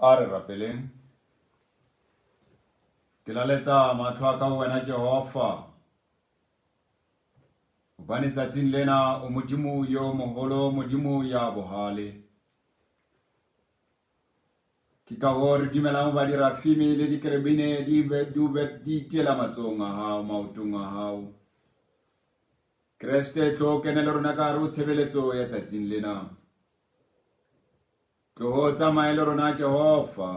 A re rapeleng. Ke laletsa mahlo a ka ho wena Jehova. Hobane tsatsing lena o Modimo yo moholo, Modimo ya bohale. Ke ka hoo re dumelang hoba dirafime le dikerebine di be di itiela matsohong a hao, maotong a hao. Kreste, tlo kene le rona ka hare ho tshebeletso ya tsatsing lena. Tloho tsamaye le rona Jehova.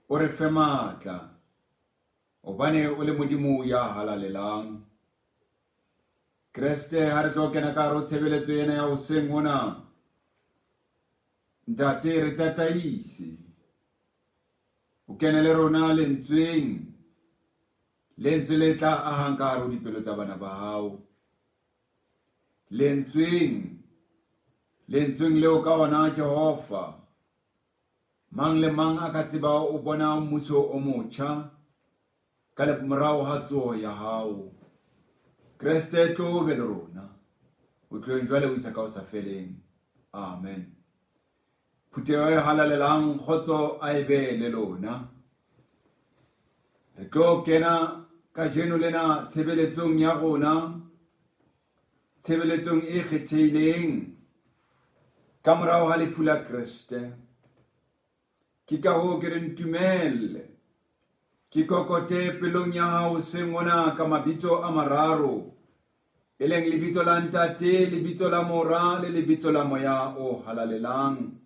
O re fe matla, hobane o le Modimo ya halalelang. Kreste, ha re tlo kena ka hare ho tshebeletso ena ya hoseng hona, Ntate, re tataise. O kene le rona lentsweng, lentswe le tla ahang ka hare ho dipelo tsa bana ba hao. Lentsweng, lentsweng leo ka ona Jehova, mang le mang a ka tseba o bona mmuso o motjha ka morao ha tsoho ya hao. Kreste tlo be le rona ho tloheng jwale ho isa ka ho sa feleng. Amen. Phutheho e halalelang, kgotso a e be le lona. Re tlo kena kajeno lena tshebeletsong ya rona, tshebeletsong e kgethehileng ka morao ha lefu la Kreste. Ke ka hoo ke re ntumelle ke kokote pelong ya hao hoseng hona ka mabitso a mararo, e leng lebitso la Ntate, lebitso la Mora le lebitso la Moya o Halalelang.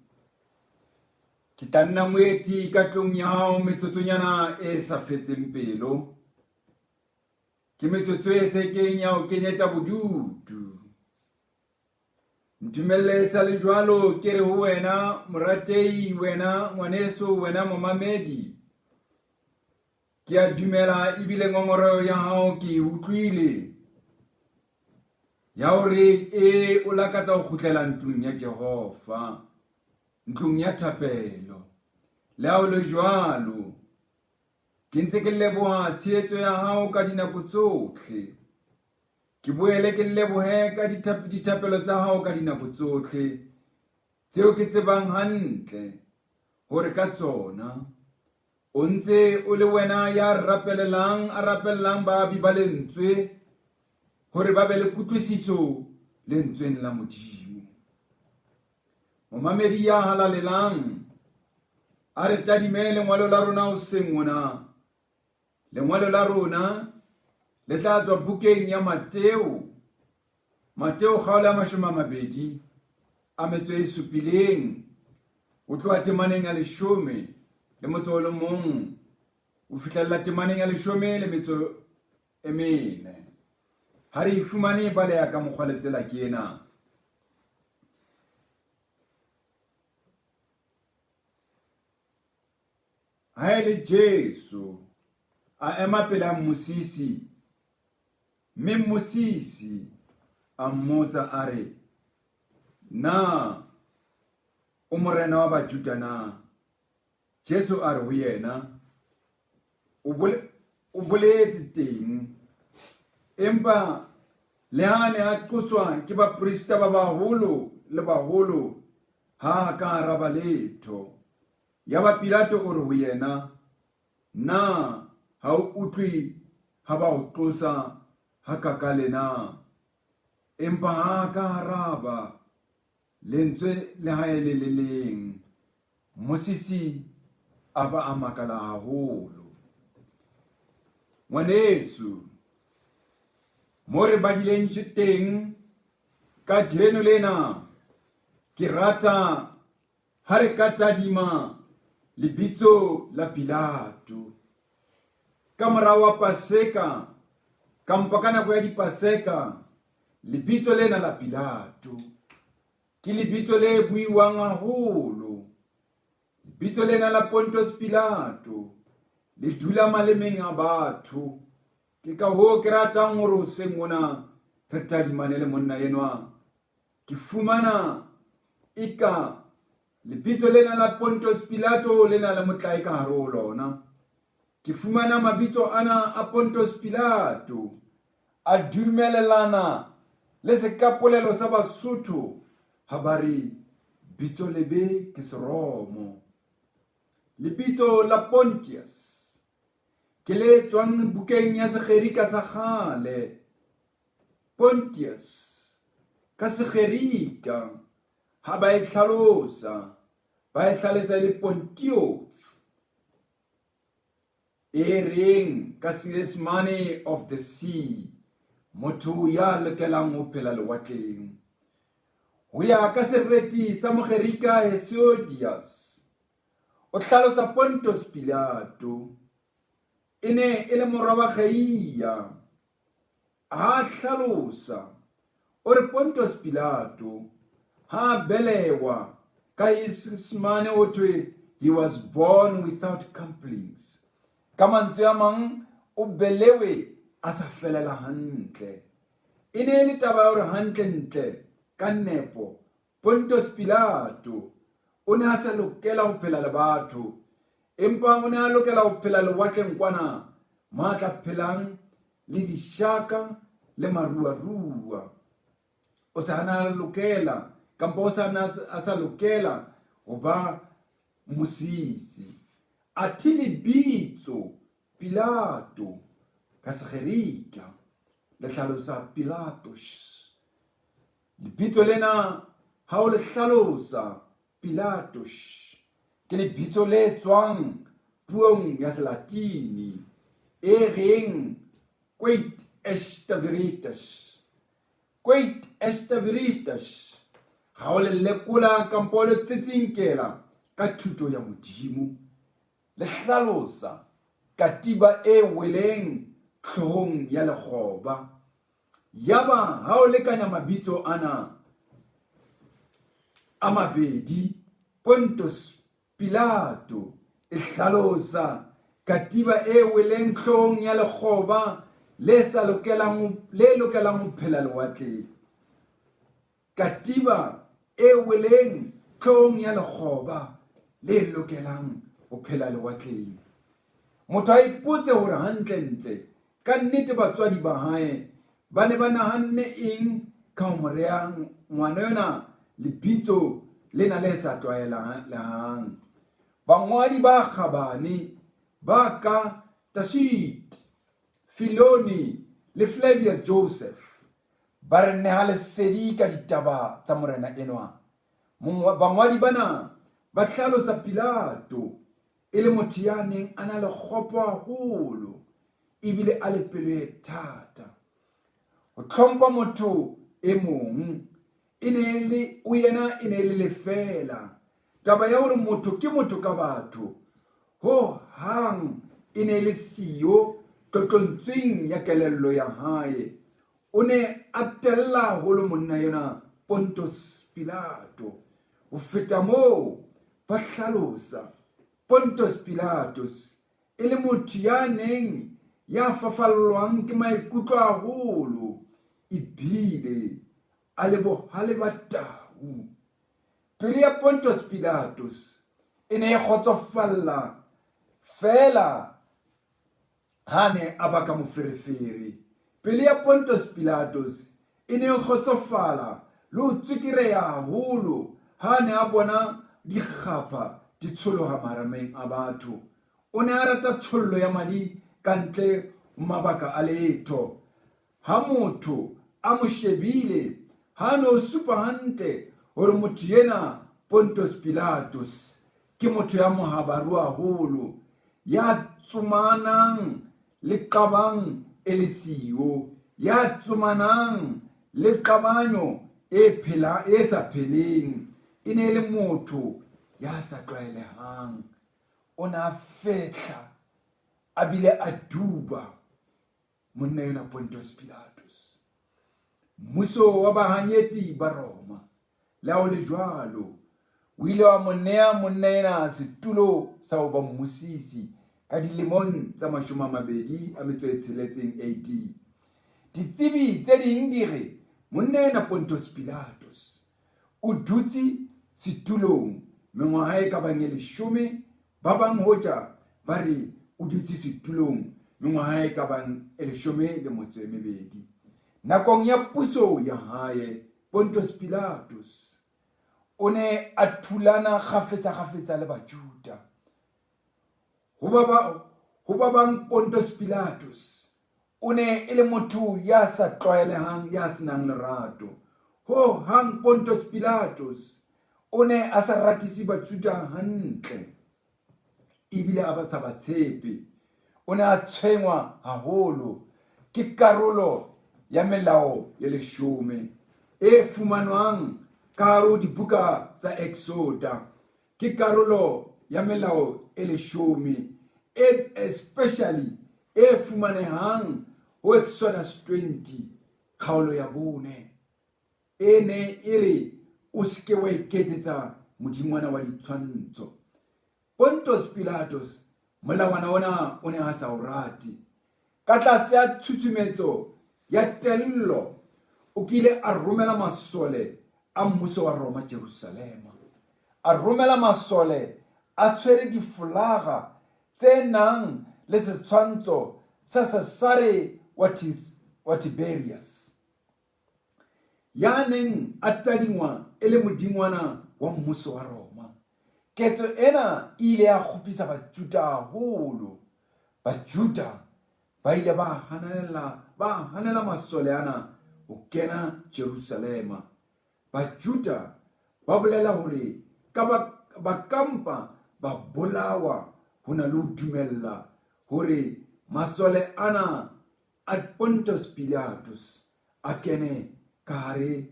Ke tla nna moeti ka tlung ya hao metsotsonyana e sa fetseng pelo. Ke metsotso e se keng ya o kenyetsa bodutu. Ntumelle e sa le jwalo ke re ho wena moratei, wena ngwaneso, wena momamedi. Ke a dumela ebile ngongoreho ya hao ke e utlwile ya hore e o lakatsa ho kgutlela ntlong ya Jehova, ntlong ya thapelo. Le ha ho le jwalo, ke ntse ke leboha tshehetso ya hao ka dinako tsohle. Ke boele ke lebohe ka dithapelo tsa hao ka dinako tsohle tseo ke tsebang hantle hore ka tsona o ntse o le wena ya rapelelang a rapellang baabi ba lentswe hore ba be le kutlwisiso lentsweng la Modimo. Momamedi ya halalelang, a re tadime lengwalo la rona hoseng hona. Lengwalo la rona le tla tswa bukeng ya Mateo, Mateo kgaolo ya 27, ho tloha temaneng ya 11 ho fihlella temaneng ya 14. Ha re e fumane, baleha ka mokgwa le tsela ke ena. Ha e le Jesu, a ema pela mmusisi, mme mmusisi a mmotsa a re, Na o morena wa Bajuda na? Jesu a re ho yena, O boletse teng. Empa le ha a ne a qoswa ke baprista ba baholo le baholo, ha a ka a araba letho. Yaba Pilato o re ho yena, Na ha o utlwe ha ba o qosa hakakale na? Empa ha a ka a araba lentswe le ha e le le leng. Mmusisi a ba a makala haholo. Ngwaneso, mo re badileng teng kajeno lena, ke rata Ha re ka tadima lebitso la Pilato ka mora wa Paseka kampa ka nako ya Dipaseka, lebitso lena la Pilato ke lebitso le buiwang haholo. Lebitso lena la Pontus Pilato le dula malemeng a batho. Ke ka hoo ke ratang hore hoseng hona re tadimane le monna enwa. Ke fumana eka lebitso lena la Pontus Pilato le na le motlae ka hare ho lona. Ke fumana mabitso ana a Pontus Pilato a dumelelana le sekapolelo sa Basotho ha ba re bitso lebe ke seromo. Lebitso la Pontius ke le tswang bukeng ya Segerika sa kgale. Pontius ka Segerika ha ba e hlalosa, ba e hlalosa e le Pontios, e reng ka Senyesemane of the sea, motho ya lokelang ho phela lewatleng. Ho ya ka sereti sa Mogerika Hesiodius, o hlalosa Pontus Pilato e ne e le morwa wa Gaia. Ha a hlalosa, o re Pontus Pilato ha a belewa ka Isemane ho thwe he was born without complaints. Ka mantswe a mang, o belewe a sa felela hantle. E ne e le taba ya hore hantle-ntle ka nepo Pontus Pilato o ne a sa lokela ho phela le batho, empa o ne a lokela ho phela lewatleng kwana mo a tla phelang le dishaka le maruarua. O sa na lokela kampo o sa na a sa lokela ho ba mmusisi. Athe lebitso Pilato ka Segerika le hlalosa Pilatos. Lebitso lena ha o le hlalosa Pilatos ke lebitso le tswang puong ya Selatini e reng Quid est veritas. Quid est veritas ha o le lekola kampo o le tsitsinkela ka thuto ya Modimo, le hlalosa katiba e weleng hloohong ya lekgoba. Yaba ha o lekanya mabitso ana a mabedi, Pontus Pilato e hlalosa katiba e weleng hloohong ya lekgoba le sa lokelang le lokelang ho phela lewatleng. Katiba e weleng hloohong ya lekgoba le lokelang ho phela lewatleng. Motho a ipotse hore hantle-ntle Ka nnete batswadi ba hae ba ne ba nahanne eng ka ho mo rea ngwana yona lebitso lena le sa tlwaelehang? Bangwadi ba kgabane ba ka Tacite, Filoni le Flavius Joseph ba re neha lesedi ka ditaba tsa morena enwa. Bangwadi bana ba hlalosa Pilato e le motho ya neng a na le kgopo haholo ebile a le pelo e thata. Ho hlompha motho e mong e ne e le o yena e ne e le lefeela. Taba ya hore motho ke motho ka batho ho hang e ne e le siyo tlotlontsweng ya kelello ya hae. O ne a tella haholo monna yona Pontus Pilato. Ho feta moo, ba hlalosa Pontus Pilatus e le motho ya neng ya fafallwang ke maikutlo haholo ebile a le bohale ba tau. Pelo ya Pontus Pilatus e ne e kgotsofalla feela ha a ne a baka moferefere. Pelo ya Pontus Pilatus e ne e kgotsofala le ho tswekereha haholo ha a ne a bona dikgapha di tsholoha marameng a batho. O ne a rata tshollo ya madi ka ntle ho mabaka a letho. Ha motho a mo shebile, ha a no supa hantle hore motho yena Pontus Pilatus ke motho ya mohabaru haholo, ya tsomanang le qabang e le siyo, ya tsomanang le qabanyo e phela e sa pheleng. E ne e le motho ya sa tlwaelehang. O ne a fehla a bile a duba. Monna enwa Pontius Pilatus, mmuso wa bahanyetsi ba Roma, le ha ho le jwalo, o ile wa mo nea monna ena setulo sa ho ba mmusisi ka dilemong tsa 26 AD. Ditsebi tse ding di re monna ena Pontius Pilatus o dutse setulong mengwaha e ka bang e leshome. Ba bang hoja ba re o dutse setulong mengwaha e ka bang e 12. Nakong ya puso ya hae, Pontus Pilatus o ne a thulana kgafetsa-kgafetsa le Bajuda. Ho ba ba ho ba bang Pontus Pilatus o ne e le motho ya sa tlwaelehang ya se nang lerato. Ho hang Pontus Pilatus o ne a sa ratise Bajuda hantle ebile a ba sa ba tshepe. O ne a tshwengwa haholo ke karolo ya melao ya leshome e fumanwang ka hare ho dibuka tsa Exoda. Ke karolo ya melao e leshome e especially e fumanehang ho Exodus 20 kgaolo ya bone e ne e re o se ke wa iketsetsa modingwana wa ditshwantsho. Pontus Pilatus molawana ona o ne a sa o rate. Ka tlase ya tshutshumetso ya tello, o kile a romela masole a mmuso wa Roma Jerusalema. A romela masole a tshwere difolaga tse nang le setshwantsho sa Sesare wa, wa Tiberius, ya neng a tadingwa e le modingwana wa mmuso wa Roma. Ketso ena e ile ya kgopisa Bajuda haholo. Bajuda ba ile ba hanela ba hanela masole ana ho kena Jerusalema. Bajuda ba bolela hore ka ba, ba kampa ba bolawa ho na le ho dumella hore masole ana a Pontus Pilatus a kene ka hare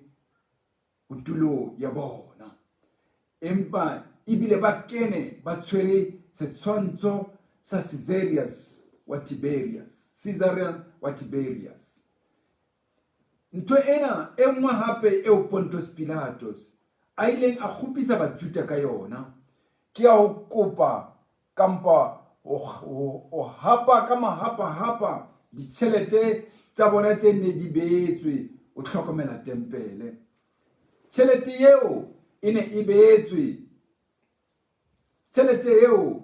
ho tulo ya bona. Empa ebile ba kene ba tshwere setshwantsho sa Caesarius wa Tiberius, Caesarian wa Tiberius. Ntho ena e nngwe hape eo Pontus Pilatus a ileng a kgopisa Bajuda ka yona ke ya ho kopa kampa ho hapa ka mahapahapa ditjhelete tsa bona tse ne di beetswe ho hlokomela tempele. Tjhelete eo e ne e beetswe tjhelete eo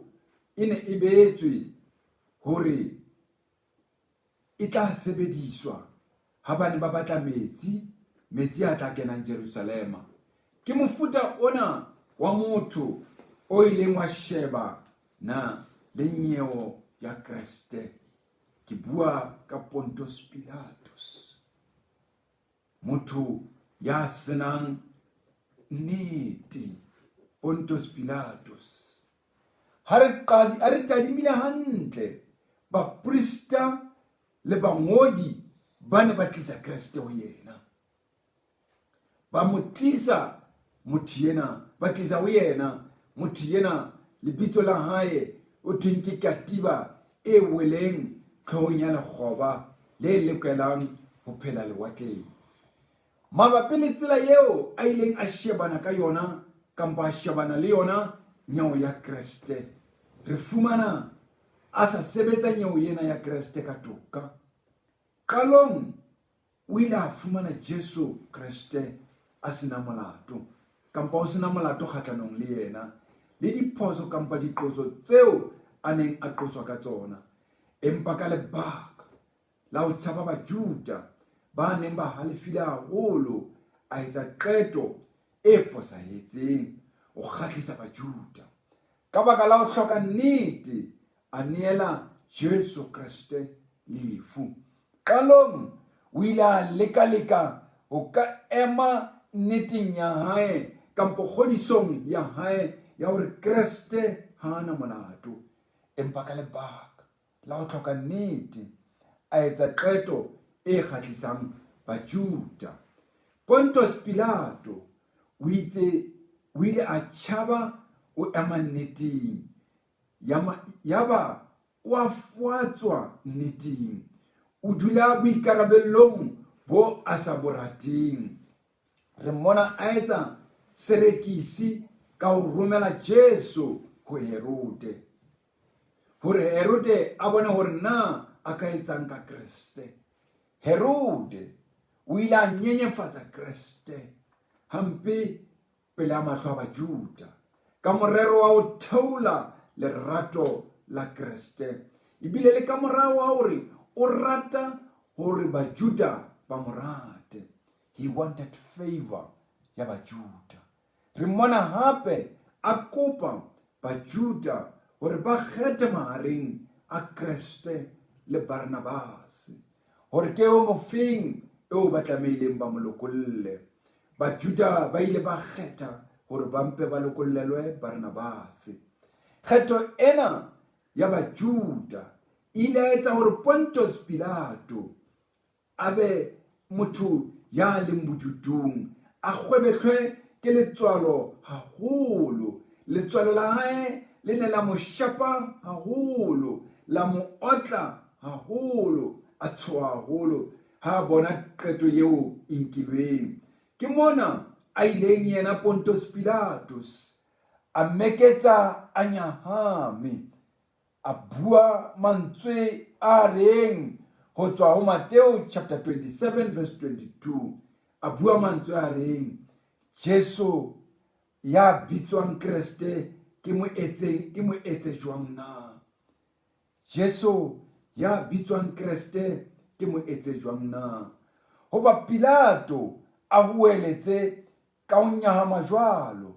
e ne e beetswe hore e tla sebediswa ha ba ne ba batla metsi, metsi a tla kenang Jerusalema. Ke mofuta ona wa motho o ileng wa sheba na le nyeo ya Kreste. Ke bua ka Pontus Pilatus, motho ya senang nnete. Pontus Pilatus. Ha re qadi, ha re tadimile hantle, baprista le bangodi ba ne ba tlisa Kreste ho yena. Ba mo tlisa motho yena, ba tlisa ho yena motho yena, lebitso la hae o thweng ke katiba e weleng tlhohong ya lekgoba le lokelang ho phela lewatleng. Mabapi le tsela eo a ileng a shebana ka yona kampa a shebana le yona nyeo ya Kreste, re fumana a sa sebetsa nyeo ena ya Kreste ka toka. Qalong o ile a fumana Jesu Kreste a sena molato kampa o sena molato kgahlanong le yena le diphoso kampa diqoso tseo a neng a qoswa ka tsona. Empa ka lebaka la ho tshaba Bajuda ba neng ba halefile haholo, a etsa qeto e fosahetseng ho kgahlisa Bajuda. Ka baka la ho hloka nnete, a neela Jesu Kreste lefu. Qalong o ile a leka-leka ho ka ema nneteng ya hae kampo kgodisong ya hae ya hore Kreste ha a na molato. Empa ka lebaka la ho hloka nnete, a etsa qeto e kgahlisang Bajuda. Pontus Pilato o itse o ile a tšhaba o ema nneteng, yaba o a foatswa nneteng. O dula boikarabellong bo a sa bo rateng. Re mmona a etsa serekisi ka ho romela Jesu ho Herode. Hore Herode a bone hore na a ka etsang ka Kreste. Herode o ile a nyenyefatsa Kreste hampe pele a mahlo a Bajuda ka morero wa ho theola lerato la Kreste ebile le ka morao wa hore o rata hore Bajuda ba mo rate. He wanted favor ya Bajuda. Re mmona hape a kopa Bajuda hore ba kgethe mahareng a Kreste le Barnabase, hore ke o mofeng eo ba tlamehileng ba mo lokolle. Bajuda ba ile ba kgetha hore ba mpe ba lokollelwe Barnabase. Kgetho ena ya Bajuda e ile ya etsa hore Pontius Pilato a be motho ya leng bodutung, a kgwebehlwe ke letswalo haholo. Letswalo la hae le ne la mo shapa haholo, la mo otla haholo, a tshoha haholo ha a bona qeto eo e nkilweng. Ke mona a ileng yena Pontus Pilatus a meketsa a nyahame, a bua mantswe a reng ho tswa ho Mateo chapter 27 verse 22, a bua mantswe a reng Jesu ya bitswang Kreste ke mo etse ke mo etse jwang na? Jesu ya bitswang Kreste ke mo etse jwang na? Hoba Pilato a hoeletse ka ho nyahama jwalo,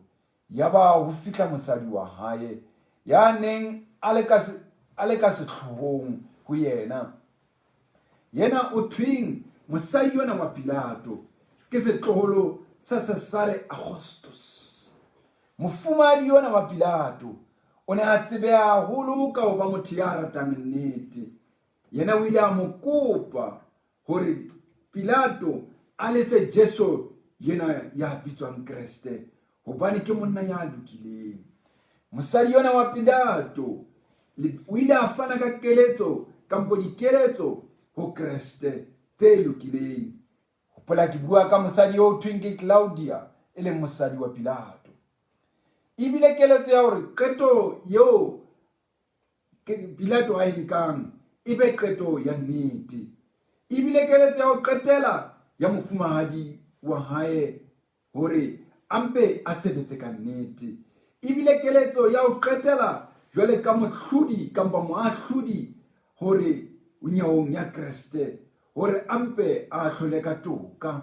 yaba ho fihla mosadi wa hae ya neng a le ka a le ka sehloohong ho yena. Yena o thweng mosadi yona wa Pilato ke setloholo sa Sesare Augustus. Mofumahadi yona wa Pilato o ne a tsebeha haholo ka ho ba motho ya ratang nnete. Yena o ile a mo kopa hore Pilato a lese Jesu yena ya bitswang Kreste hobane ke monna ya lokileng. Mosadi yona wa Pilato o ile a fana ka keletso kampo dikeletso ho Kreste tse lokileng. Hopola ke bua ka mosadi eo thweng ke Claudia e leng mosadi wa Pilato. Ebile keletso ya hore qeto eo Pilato a e nkang e be qeto ya nnete. Ebile keletso ya ho qetela ya mofumahadi wa hae hore a mpe a sebetse ka nnete. Ebile keletso ya ho qetela jwale ka mohlodi kapa moahlodi hore nyeong ya Kreste hore a mpe a ahlole ka toka.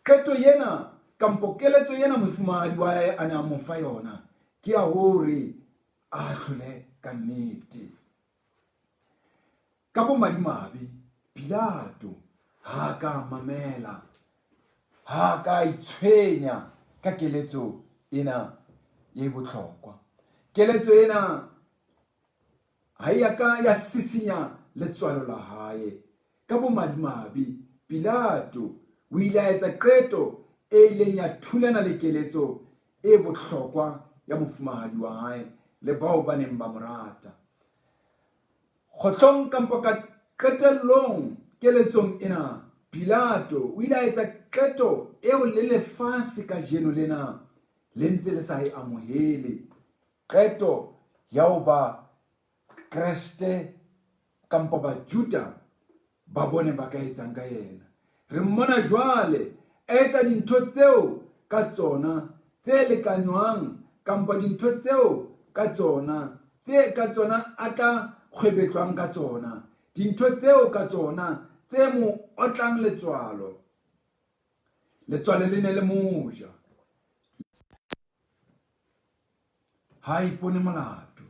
Qeto ena kampo keletso ena mofumahadi wa hae a ne a mo fa yona ke ya hore a ahlole ka nnete. Ka bomadimabe, Pilato ha a ka a mamela, ha a ka a itshwenya ka keletso ena e bohlokwa. Keletso ena ha e ya ka ya sisinya letswalo la hae. Ka bomadimabe, Pilato o ile a etsa qeto e ileng ya thulana le keletso e bohlokwa ya mofumahadi wa hae le bao ba neng ba mo rata. Kgohlong kampo ka qetellong keletsong ena, Pilato o ile a etsa qeto eo le lefatshe kajeno lena le ntse le sa e amohele, qeto ya ho ba Kreste kampo Bajuda ba bone ba ka etsang ka yena. Re mmona jwale a etsa dintho tseo ka tsona tse lekanywang kampo dintho tseo ka tsona tse ka tsona a tla kgwebetlwang ka tsona, dintho tseo ka tsona tse mo otlang letswalo. Letswalo le ne le mo ja. Ha a ipone molato.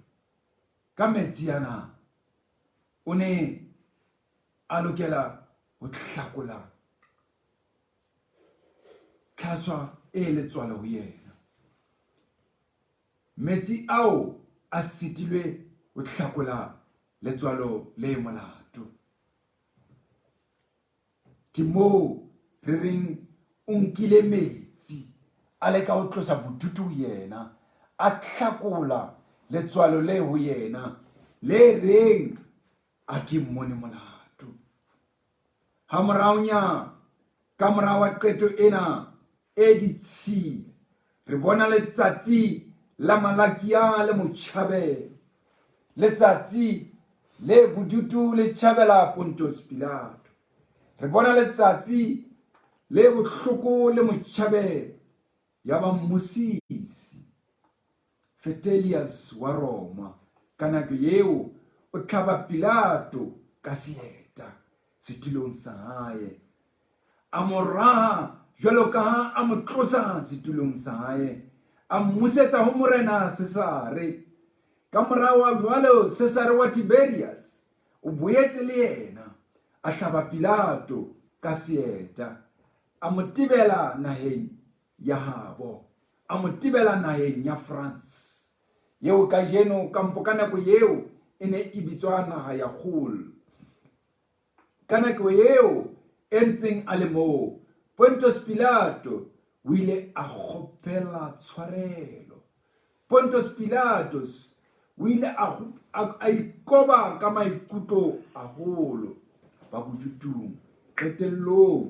Ka metsi ana o ne a lokela ho hlakola tlhaswa e letswalo ho yena. Metsi ao a sitilwe ho hlakola letswalo le molato. Ke moo re reng o nkile metsi a leka ho tlosa bodutu ho yena, a hlakola letswalo le ho yena le reng a ke mmone molato. Hamoraonyana, ka mora wa qeto ena e ditshila, re bona letsatsi la Malakia le motjhabelo. Letsatsi le bodutu le tjhabela Pontius Pilato. Re bona letsatsi le bohloko le motjhabelo ya ba mmusisi Fetelius wa Roma. Ka nako eo o tlhaba Pilato ka seeta setulong sa hae. A mo raha jwalo ka ha a mo tlosa setulong sa hae, a mmusetsa ho morena Sesare. Ka morao wa jwalo Sesare wa Tiberius o boetse le yena a hlaba Pilato ka seeta, a mo tebela naheng ya habo, a mo tebela naheng ya France, yeo kajeno kampo ka nako yeo e ne e bitswa naha ya Gaul. Ka nako eo e ntseng a le moo, Pontus Pilato o ile a kgopela tshwarelo. Pontus Pilatus o ile a ikoba ka maikutlo haholo ba bodutung. Qetellong,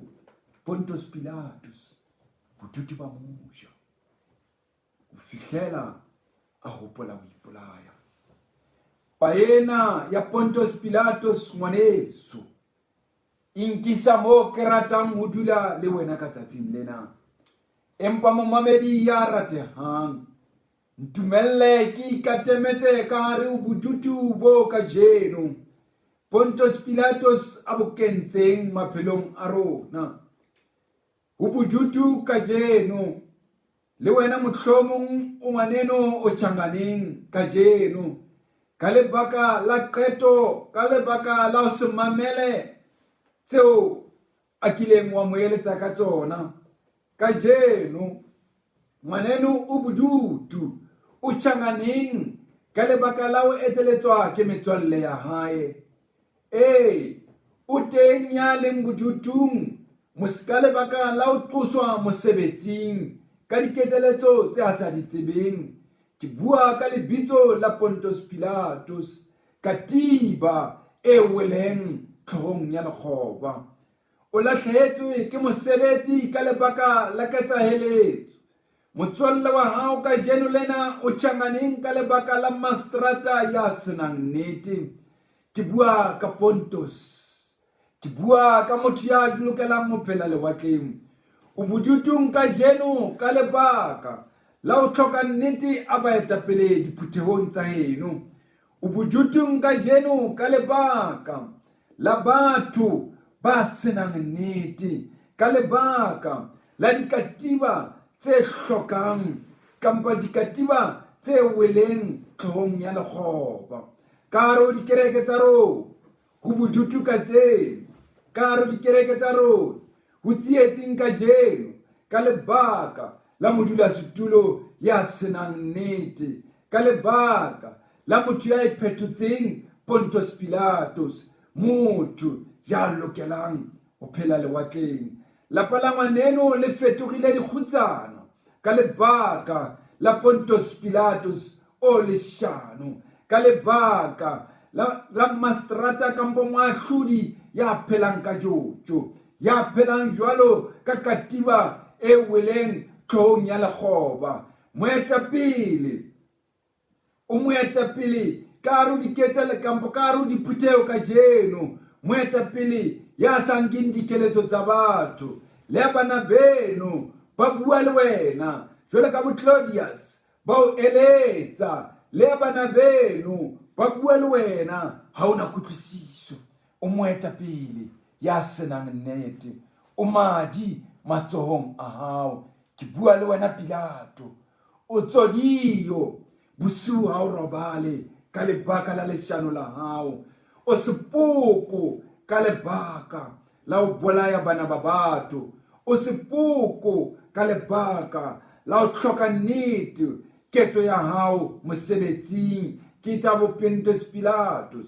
Pontus Pilatus, bodutu ba mo ja ho fihlela a hopola ho ipolaya. Paena ya Pontus Pilatus ngwaneso, e nkisa moo ke ratang ho dula le wena ka tsatsing lena. Empa momamedi ya ratehang, ntumelle ke ikatemetse ka hare ho bodutu bo kajeno Pontus Pilatus a bo kentseng maphelong a rona. Ho bodutu kajeno, le wena mohlomong o ngwaneno o tjhanganeng kajeno ka lebaka la qeto, ka lebaka la ho se mamele tseo a kileng wa mo eletsa ka tsona. Kajeno ngwaneno o bodutu, o tjhanganeng ka lebaka la ho etseletswa ke metswalle ya hae. Ee, o teng ya leng bodutung ka lebaka la ho qoswa mosebetsing ka diketseletso tse a sa di tsebeng. Ke bua ka lebitso la Pontus Pilatus, katiba e weleng tlhorong ya lekgoba. O lahlehetswe ke mosebetsi ka lebaka la ketsaheletso. Motswalle wa hao kajeno lena o tjhanganeng ka lebaka la mastrata ya senang nnete. Ke bua ka Pontus. Ke bua ka motho ya lokelang ho phela lewatleng. O bodutung kajeno ka lebaka la ho hloka nnete a baetapele diphuthehong tsa heno. O bodutung kajeno ka lebaka la batho ba senang nnete, ka lebaka la dikatiba tse hlokang kampa dikatiba tse weleng tlhohong ya lekgoba. Ka hare ho dikereke tsa rona, ho bodutu kajeno. Ka hare ho dikereke tsa rona, ho tsietsing kajeno ka lebaka la modulasetulo ya senang nnete, ka lebaka la motho ya iphetotseng Pontus Pilatus, motho ya lokelang ho phela lewatleng. Lapa la ngwaneno le fetogile dikgutsana ka lebaka la Pontus Pilatus o leshano, ka lebaka la, la mastrata kampo moahlodi ya phelang ka jojo, ya phelang jwalo ka katiba e weleng tlhohong ya lekgoba. Moetapele o moetapele ka hare ho diketselo kampo ka hare ho diphutheho kajeno, moetapele ya sa nkeng dikeletso tsa batho le ya bana beno ba bua le wena jwalo ka bo Claudius ba o eletsa le ya bana beno ba bua le wena ha o na kutlwisiso. O moetapele ya senang nnete, o madi matsohong a hao. Ke bua le wena Pilato. O tsodiyo, bosiu ha o robale ka lebaka la leshano la hao. O sepoko ka lebaka la ho bolaya bana ba batho. O sepoko ka lebaka la ho hloka nnete. Ketso ya hao mosebetsing ke tsa bo Pontius Pilatus.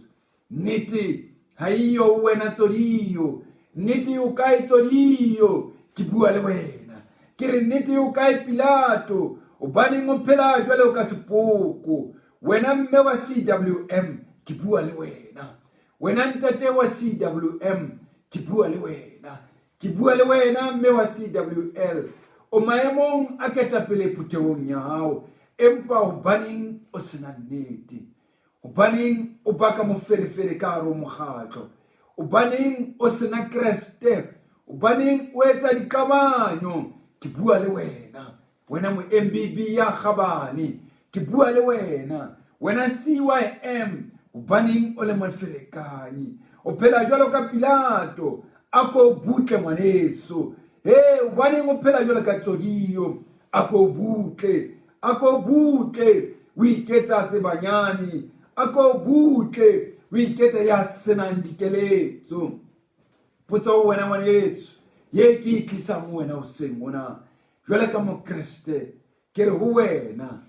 Nnete ha e yo ho wena Tsodiyo. Nnete o kae Tsodiyo? Ke bua le wena. Ke re nnete o kae Pilato? Hobaneng o phela jwalo ka sepoko? Wena mme wa CWM, ke bua le wena. Wena ntate wa CWM, ke bua le wena. Ke bua le wena mme wa CWL. O maemong a ketapele phuthehong ya hao, empa hobaneng o sena nnete? Hobaneng o baka moferefere ka hare ho mokgatlo? Hobaneng o sena Kreste? Hobaneng o etsa diqabanyo? Ke bua le wena, wena mo MBB ya kgabane. Ke bua le wena, wena CYM. Hobaneng o le moferekanyi? O phela jwalo ka Pilato. A ko butle ngwaneso. He, hobaneng o phela jwalo ka Tsodiyo? A ko butle, a ko butle. o iketsa tsebanyane, a ko butle o iketsa ya senang dikeletso. Potso ho wena ngwaneso ye ke e tlisang ho wena hoseng mona jwale ka Mokreste, ke re ho wena,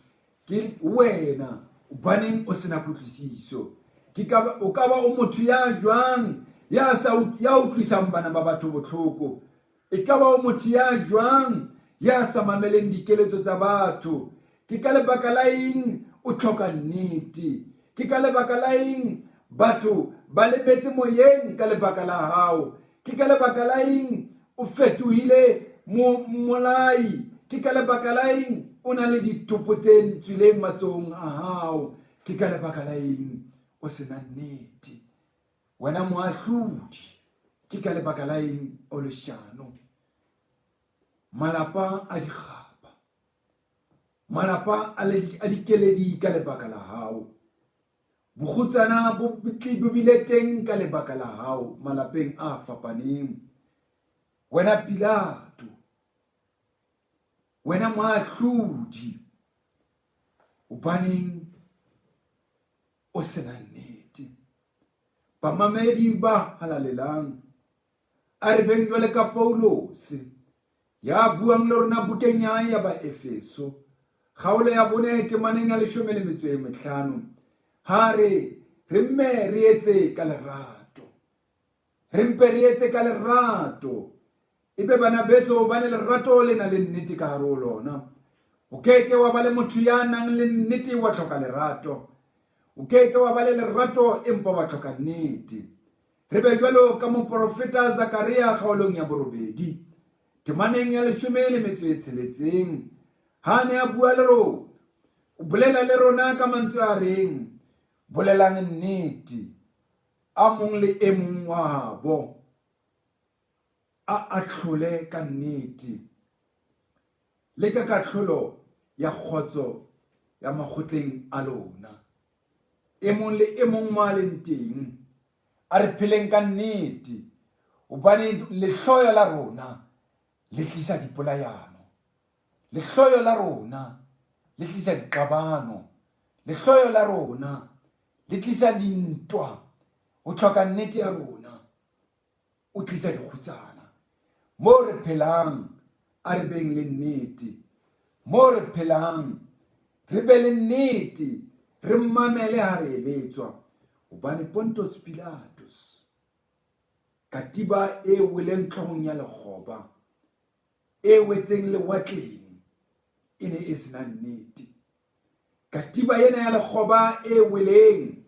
ke wena hobaneng o sena kutlwisiso? Ke ka o ka ba o motho ya jwang ya sa ya utlwisang bana ba batho botlhoko? E ka ba o motho ya jwang ya sa mameleng dikeletso tsa batho? Ke ka lebaka la eng o tlhoka nnete? Ke ka lebaka la eng batho ba lemetse moyeng ka lebaka la hao? Ke ka lebaka la eng o fetohile mmolai? Ke ka lebaka la eng o na le ditopo tse tswileng matsohong a hao? Ke ka lebaka la eng o sena nnete? Wena moahlodi, ke ka lebaka la eng o leshano? Malapa a dikgapa, malapa a dikeledi ka lebaka la hao. Bokgutsana bo bile teng ka lebaka la hao malapeng a fapaneng. Wena Pilato, wena moahlodi, hobaneng o sena nnete? Bamamedi ba halalelang, a re beng jwale ka Paulose ya buang le rona bukeng ya hae ya Baefeso, kgaolo ya 4 temaneng ya 15, ha re re mme re etse ka lerato. Re mpe re etse ka lerato. Ebe bana beso, hobane lerato le na le nnete ka hare ho lona. O ke ke wa ba le motho ya nang le nnete wa tlhoka lerato. O ke ke wa ba le lerato empa wa tlhoka nnete. Re be jwalo ka moporofeta Zakaria kgaolong ya 8, temaneng ya 16, ha a ne a bua le rona. O bolela le rona ka mantswe a reng, bolelang nnete, a mong le e mong wa habo a ahlole ka nnete, le ka kahlolo ya kgotso ya makgotleng a lona. E mong le e mong mo a leng teng, a re pheleng ka nnete, hobane lehloyo la rona le tlisa dipolayano, lehloyo la rona le tlisa diqabano, lehloyo la rona le tlisa dintwa. Ho tlhoka nnete ya rona o tlisa dikgutsana. Mo re phelang a re beng le nnete, mo re phelang re be le nnete, re mamele ha re eletswa, hobane Pontus Pilatus, katiba e weleng tlhogong ya lekgoba, e wetseng lewatleng, e ne e sena nnete. Katiba ena ya lekgoba e weleng,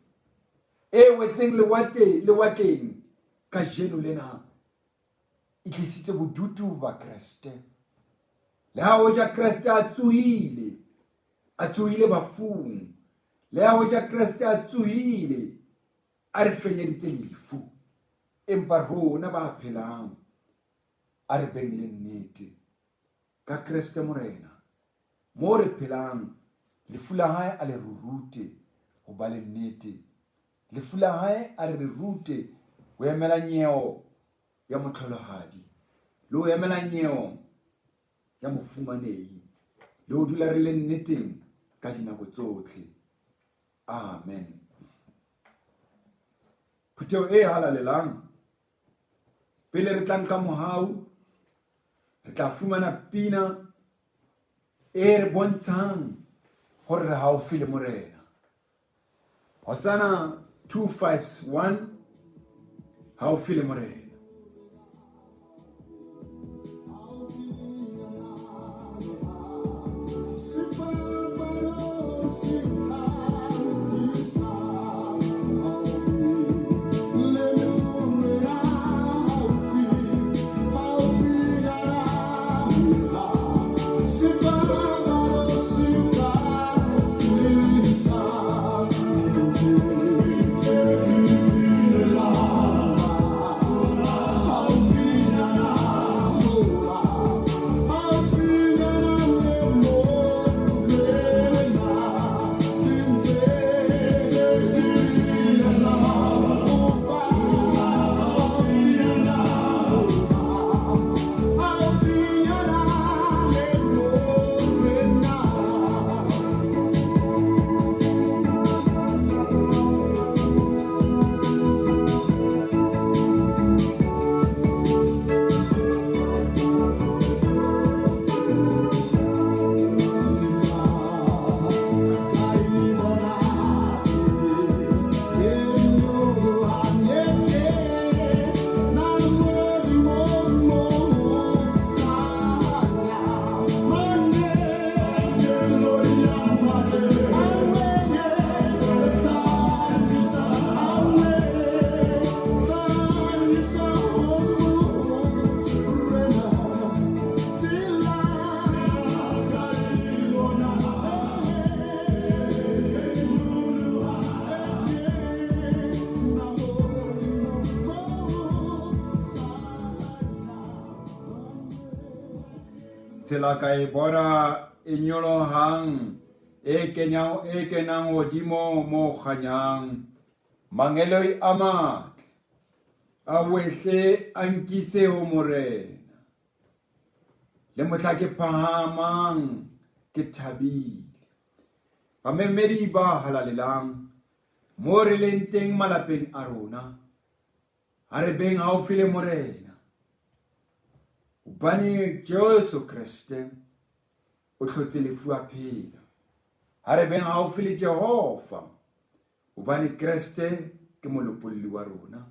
e wetseng lewatleng, kajeno lena e tlisitse bodutu ba Kreste. Le ha hoja Kreste a tsohile, a tsohile bafung, le ha hoja Kreste a tsohile, a re fenyeditse lefu, empa rona ba phelang a re beng le nnete ka Kreste Morena. Mo re phelang, lefu la hae a le re rute ho ba le nnete. Lefu la hae a re rute ho emela nyeo ya motlholohadi le ho emela nyeo ya mofumanehi le ho dula re le nneteng ka dinako tsotlhe. Amen. Phutheho e halalelang, pele re tla nka mohau, re tla fumana pina e re bontshang hore re haufi le Morena. Hosanna 251, haufi le Morena. Tsela ka e bona e nyolohang e kenyang e kenang hodimo mo kganyang. Mangeloi a matle a wehle a nkise ho Morena. Le mohla ke phahamang ke thabile. Bamemedi ba halalelang mo re leng teng malapeng a rona. A re beng haufi le Morena, hobane Jesu Kreste o hlotse lefu a phela. Ha re beng haufi le Jehova, hobane Kreste ke molopolli wa rona.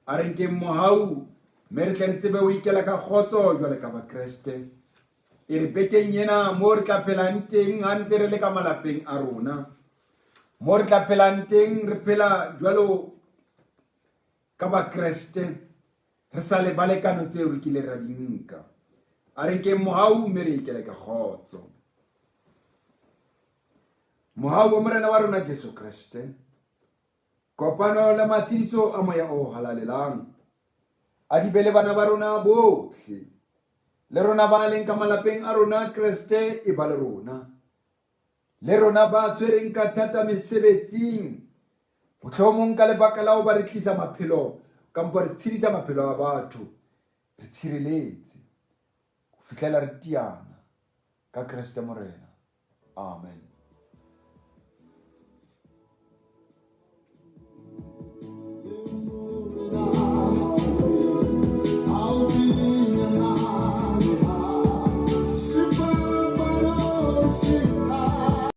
A re nkeng mohau mme re tle re tsebe ho ikela ka kgotso jwale ka Bakreste. E re bekeng ena moo re tla phelang teng ha ntse re le ka malapeng a rona, mo re tla phelang teng re phela jwalo ka Bakreste, re sa lebale kano tseo re kile ra di nka. A re nkeng mohau mme re ikele ka kgotso. Mohau wa Morena wa rona Jesu Kreste, kopano le matshediso a Moya o Halalelang, a di be le bana ba rona bohle, le rona ba leng ka malapeng a rona, Kreste e ba le rona. Le rona ba tshwereng ka thata mesebetsing, mohlomong ka lebaka la hoba re tlisa maphelo kampo re tshedisa maphelo a batho, re tshireletse ho fihlela re tiana ka Kreste Morena. Amen.